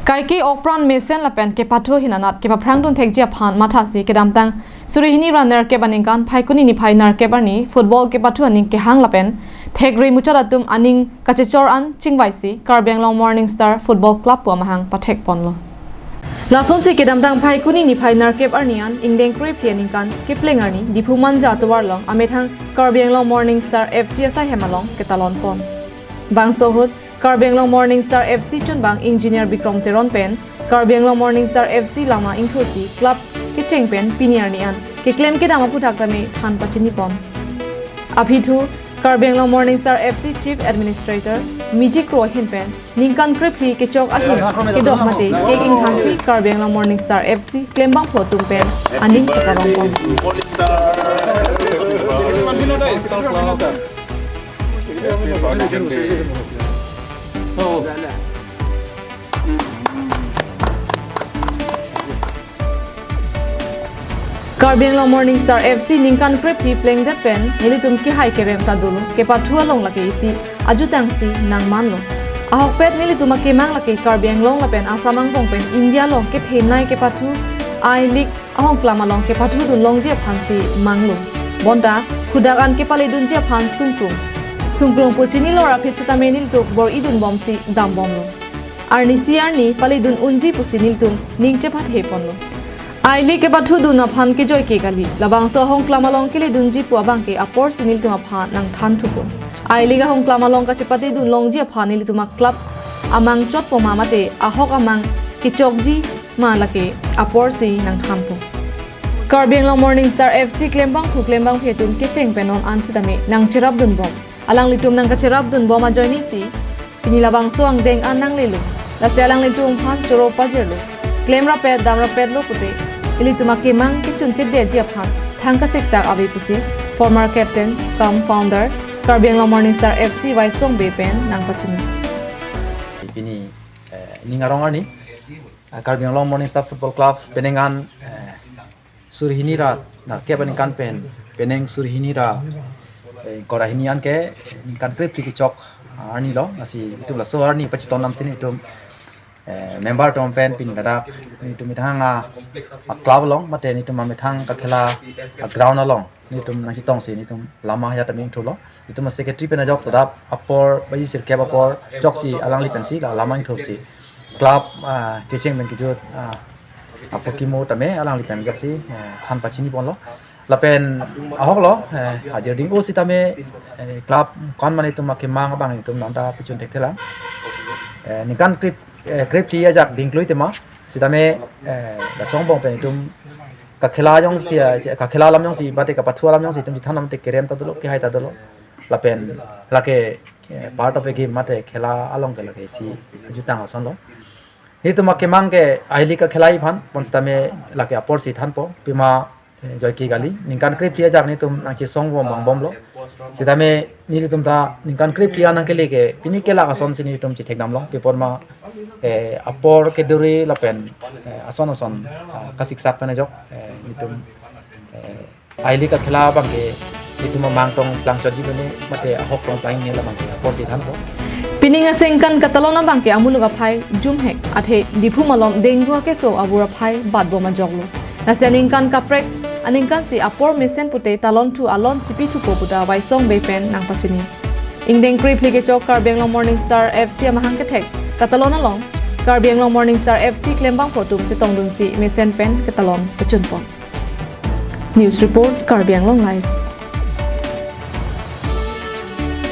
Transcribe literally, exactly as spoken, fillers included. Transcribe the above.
Kaike okpran mesen lapen kepathu ahin anat kepaphrangdun thekji aphan mathasi kedamtang suri hini ra nerkep aningkan Phaikuni niphai nerkep arni football kepathu aning kehang lapen thekre muchot atum aning kachechor an chingvaisi Karbi Anglong Morning Star Football Club pu amahang pathekponlo. Lasonsi kedamtang Phaikuni niphai nerkep arni an ingdeng krephli aningkan kepleng arni Diphu Manja atovar along amethang Karbi Anglong Morning Star F C asai hem along ketalonpon. Bangso ahut Karbi Anglong Morning Star F C chunbang Engineer Bikrom Teron pen Karbi Anglong Morning Star F C lama ingthursi club kecheng pen pini arni an keklem kedam aphuthak tame than pachinipon. Aphi thu Karbi Anglong Morning Star F C Chief Administrator Miji Kro ahin pen ningkan krephli kechok ahin kedok mate cake ingthansi Karbi Anglong Morning Star F C klembangphu atum pen aning cheparongpon. Karbi Anglong Morning Star F C ningkan krephli plengdet pen nelitum kehai kerem ta dolo, kepathu along lake isi ajutangsi nangmanlo. Ahokpet nelitum akemang lake Karbi Anglong lapen Assam angbong pen India along kethenei kepathu I-League ahongklam along kepathudun longji aphansi manglo. Bonta hadak an kepaledunji aphan sungkrung. Sungkrung pu chinilo ra aphi sitame nelitum bor-idunbomsi dambomlo. Arnisi arni paledun unji pusi nelitum ning chepathe ponlo. I-League kepathudun aphan kejoike kali. Labangso ahongklam along keledunji pu abangke aporsi nelitum aphan nangthanthupo. I-League ahongklam along kachepatedun longji aphan nelitum a-club amang chotpo ma mate ahok amang kechokji ma lake aporsi nangthanpo. Karbi Anglong Morning Star F C klembangphu klembangphi atum kecheng pen non an sitame nangcherapdunbom. Alanglitum nangkacherapdunbom ajoinesi pini labangso angdeng an nanglelo. Lasi alanglitum aphan choro pajirlo. Klem rapet dam rapetlo pute ilitum akemang kechunchedetji aphan thang kasiksak ave pusi former captain cum founder Karbi Anglong Morning Star F C Waisong Bey pen nangpachini. Pini, eh, ning arong arni, eh, Karbi Anglong Morning Star Football Club penang an, eh, suri hini ra nerkep aningkan pen penang suri hini ra, eh, ingkoi ra hini an ke ningkan krephli kechok arni lo. Lasi itum laso arni pachetondamsi nelitum, eh, member atum pen pini ladak nelitum methang a, a-club along mate nelitum amethang kakhela a-ground along nelitum nangchetongsi nelitum lama ya tame ingthurlo. Nelitum a-secretary pen ajok tadap apor baji sirkep apor choksi alangli pensi la lama ingthursi club, ah, kecheng pen kejut, ah, apor kimo tame alangli pen ajoksi, eh, than pachiniponlo. Lapen ahoklo, eh, ajir ding-o sitame, eh, club kon mane itum akemang abang itum nonta pachun thekthelang. Eh, ningkan krep, eh, krephli ajak dingklui tema sitame, eh, laso angbong pen itum kakhela jongsi, eh, kakhela alam jongsi mate kapathu alam jongsi itum chethan alam te kerem ta dolo, kehai ta dolo. Lapen lake, eh, part of a game mate khela along ke lake isi ajutang asonlo. Nelitum akemang ke I-League akhelai aphan, bonsitame lake aporsi thanpo, pima, eh, joike kali, ningkan krephli ajak nelitum nangchesong bom vangbomlo. Sitame nelitum ta ningkan krephli an nangkele ke, pini kelak asonsi nelitum chethekdamlong, pi apot ma, eh, apor keduri lapen, eh, ason ason, ah, kasiksak pen ajok, eh, nelitum, eh, I-League akhela abangke itum amang tong plangchotji bene mate ahok tong plang nela abangke aporsi thanpo. Pining asengkan katalon abangke amuluk aphai jumhek athe Diphu malom dengue akeso abur aphai batbom ajoklo. Lasi aningkan kaprek aningkansi apor mesen pute talonthu alon chipithupo puta Waisong Bey pen nangpachini. Ingdeng krephli kechok Karbi Anglong Morning Star F C amahang kethek katalon along Karbi Anglong Morning Star F C klembangphu atum chetongdunsi mesen pen ketalon pachunpon. News report, Karbi Anglong Live.